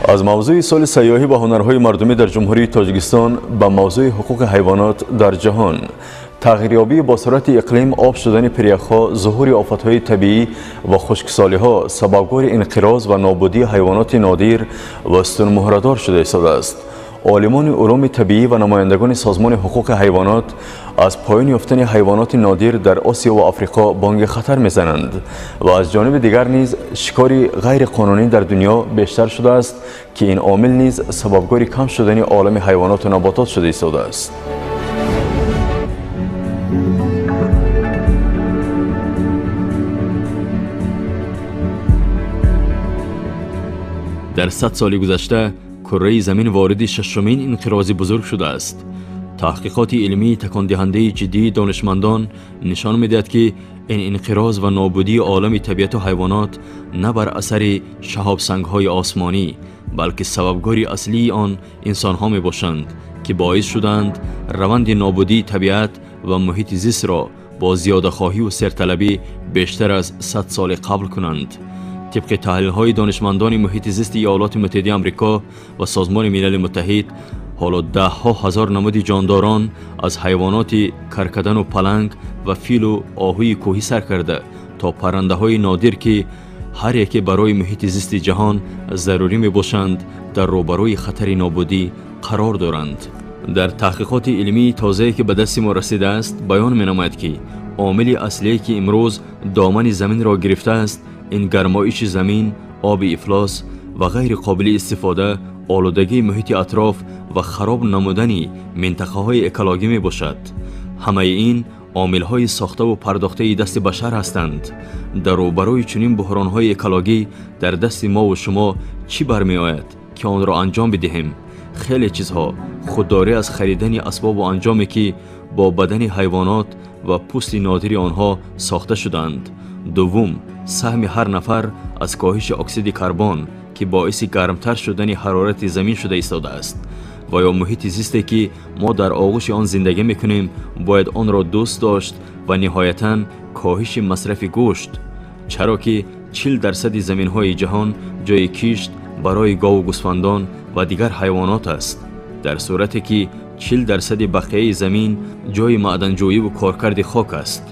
Аз мавзӯи соли сайёҳӣ ва ҳунарҳои мардумӣ дар Ҷумҳурии Тоҷикистон ба мавзӯи ҳуқуқи ҳайвонот дар ҷаҳон. Тағйирёбии бо суръати иқлим, об шудани пиряхҳо, зуҳури офатҳои табиӣ ва хушксолиҳо сабабгори инқироз ва нобудии ҳайвоноти нодир ва сутунмуҳрадор шуда истодааст. Олимони улуми табиӣ ва намояндагони созмони ҳуқуқи ҳайвонот аз поён ёфтани ҳайвоноти нодир дар Осиё ва Африқо бонги хатар мезананд ва аз ҷониби дигар низ шикори ғайриқонунӣ дар дунё бештар шудааст, ки ин омил низ сабабгори кам шудани олами ҳайвоноту наботот шуда истодааст. Дар 100 соли гузашта кураи замин вориди шашумин инқирози бузург шудааст. Таҳқиқоти илмии такондиҳандаи ҷиддии донишмандон нишон медиҳад, ки ин инқироз ва нобудии олами табиату ҳайвонот на бар асари шаҳобсангҳои осмонӣ, балки сабабгори аслии он инсонҳо мебошанд, ки боис шуданд раванди нобудии табиат ва муҳити зистро бо зиёдахоҳиву серталабӣ бештар аз 100 соли қабл кунанд. Тибқи таҳлилҳои донишмандони муҳити зисти Иёлоти Муттаҳидаи Амрико ва Созмони Милали Муттаҳид, ҳоло даҳҳо ҳазор намуди ҷондорон аз ҳайвоноти каркадану паланг ва филу оҳуи кӯҳӣ сар карда то паррандаҳои нодир, ки ҳар яке барои муҳити зисти ҷаҳон зарурӣ мебошанд, дар рӯбарӯи хатари нобудӣ қарор доранд. Дар таҳқиқоти илмии тозае, ки ба дасти мо расидааст, баён менамояд, ки омили аслие, ки имрӯз домани заминро гирифтааст, ин гармоиши замин, оби ифлос ва ғайри қобили истифода, олудагии муҳити атроф ва хароб намудани минтақаҳои экологӣ мебошад. Ҳамаи ин омилҳои сохтаву пардохтаи дасти башар ҳастанд. Дар рӯбарӯи чунин буҳронҳои экологӣ дар дасти мову шумо чӣ бармеояд, ки онро анҷом бидиҳем? Хеле чизҳо: худдорӣ аз харидани асбобу анҷоме, ки бо бадани ҳайвонот ва пӯсти нодири онҳо сохта шудаанд. Дуввум, саҳми ҳар нафар аз коҳиши оксиди карбон, ки боиси гармтар шудани ҳарорати замин шуда истодааст, ва ё муҳити зисте, ки мо дар оғӯши он зиндагӣ мекунем, бояд онро дӯст дошт ва ниҳоятан коҳиши масрафи гӯшт, чаро ки 40% заминҳои ҷаҳон ҷойи кишт барои гову гӯсфандон ва дигар ҳайвонот аст, дар сурате ки 40% бақияи замин ҷойи маъданҷӯиву коркарди хок аст.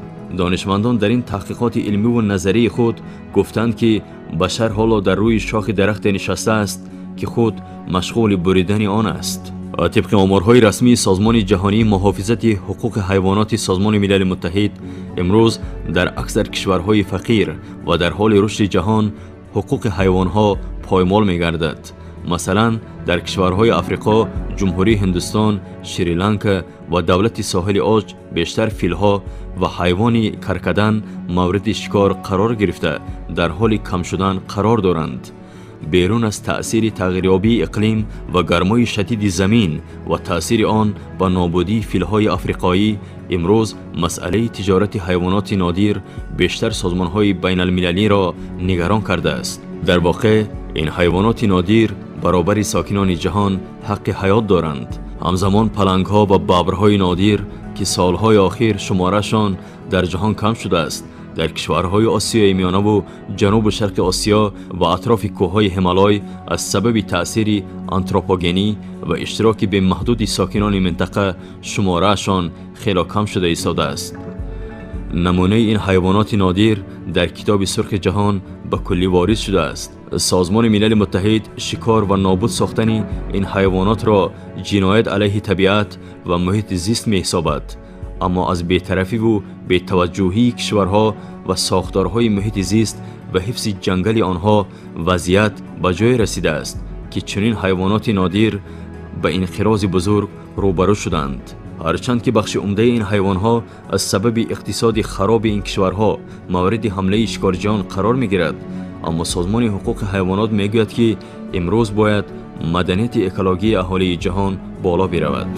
Донишмандон дар ин таҳқиқоти илмиву назарии худ гуфтанд, ки башар ҳоло дар рӯи шохи дарахте нишастааст, ки худ машғули буридани он аст. Тибқи оморҳои расмии Созмони ҷаҳонии муҳофизати ҳуқуқи ҳайвоноти Созмони Милали Муттаҳид, имрӯз дар аксар кишварҳои фақир ва дар ҳоли рушди ҷаҳон ҳуқуқи ҳайвонҳо поймол мегардад. Масалан, дар кишварҳои Африқо, Ҷумҳурии Ҳиндустон, Шри-Ланка ва давлати соҳили Оҷ бештар филҳо ва ҳайвони каркадан мавриди шикор қарор гирифта, дар ҳоли кам шудан қарор доранд. Берун аз таъсири тағйирёбии иқлим ва гармои шадиди замин ва таъсири он ба нобудии филҳои африқоӣ, имрӯз масъалаи тиҷорати ҳайвоноти нодир бештар созмонҳои байналмилалиро нигарон кардааст. Дар воқеъ, ин ҳайвоноти нодир баробари сокинони ҷаҳон ҳаққи ҳаёт доранд. Ҳамзамон палангҳо ва бабрҳои нодир, ки солҳои охир шуморашон дар ҷаҳон кам шудааст, дар кишварҳои Осиёи Миёнаву ҷанубу шарқи Осиё ва атрофи кӯҳҳои Ҳималой аз сабаби таъсири антропогенӣ ва иштироки бемаҳдуди сокинони минтақа шумораашон хело кам шуда истодааст. Намунаи ин ҳайвоноти нодир дар Китоби сурхи ҷаҳон ба куллӣ ворид шудааст. Созмони Милали Муттаҳид шикор ва нобуд сохтани ин ҳайвонотро ҷиноят алайҳи табиат ва муҳити зист меҳисобад, аммо аз бетарафиву бетаваҷҷӯҳии кишварҳо ва сохторҳои муҳити зист ва ҳифзи ҷангали онҳо вазъият ба ҷое расидааст, ки чунин ҳайвоноти нодир ба инқирози бузург рӯбарӯ шуданд. Ҳарчанд ки бахши умдаи ин ҳайвонҳо аз сабаби иқтисоди хароби ин кишварҳо мавриди ҳамлаи шикорҷиён қарор мегирад, аммо Созмони ҳуқуқи ҳайвонот мегӯяд, ки имрӯз бояд маданияти экологии аҳолии ҷаҳон боло биравад.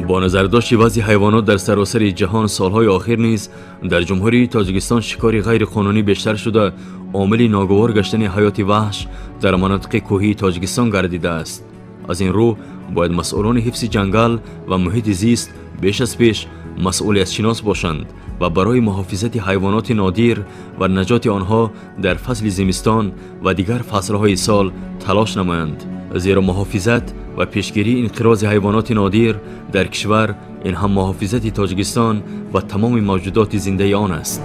Бо назардошти вазъи ҳайвонот дар саросари ҷаҳон, солҳои охир низ дар Ҷумҳурии Тоҷикистон шикори ғайриқонунӣ бештар шуда, омили ногувор гаштани ҳаёти ваҳш дар манотиқи кӯҳии Тоҷикистон гардидааст. Аз ин рӯ Бояд масъулони ҳифзи ҷангал ва муҳити зист беш аз пеш масъулиятшинос бошанд ва барои муҳофизати ҳайвоноти нодир ва наҷоти онҳо дар фасли зимистон ва дигар фаслҳои сол талош намоянд, зеро муҳофизат ва пешгирии инқирози ҳайвоноти нодир дар кишвар ин ҳам муҳофизати Тоҷикистон ва тамоми мавҷудоти зиндаи он аст.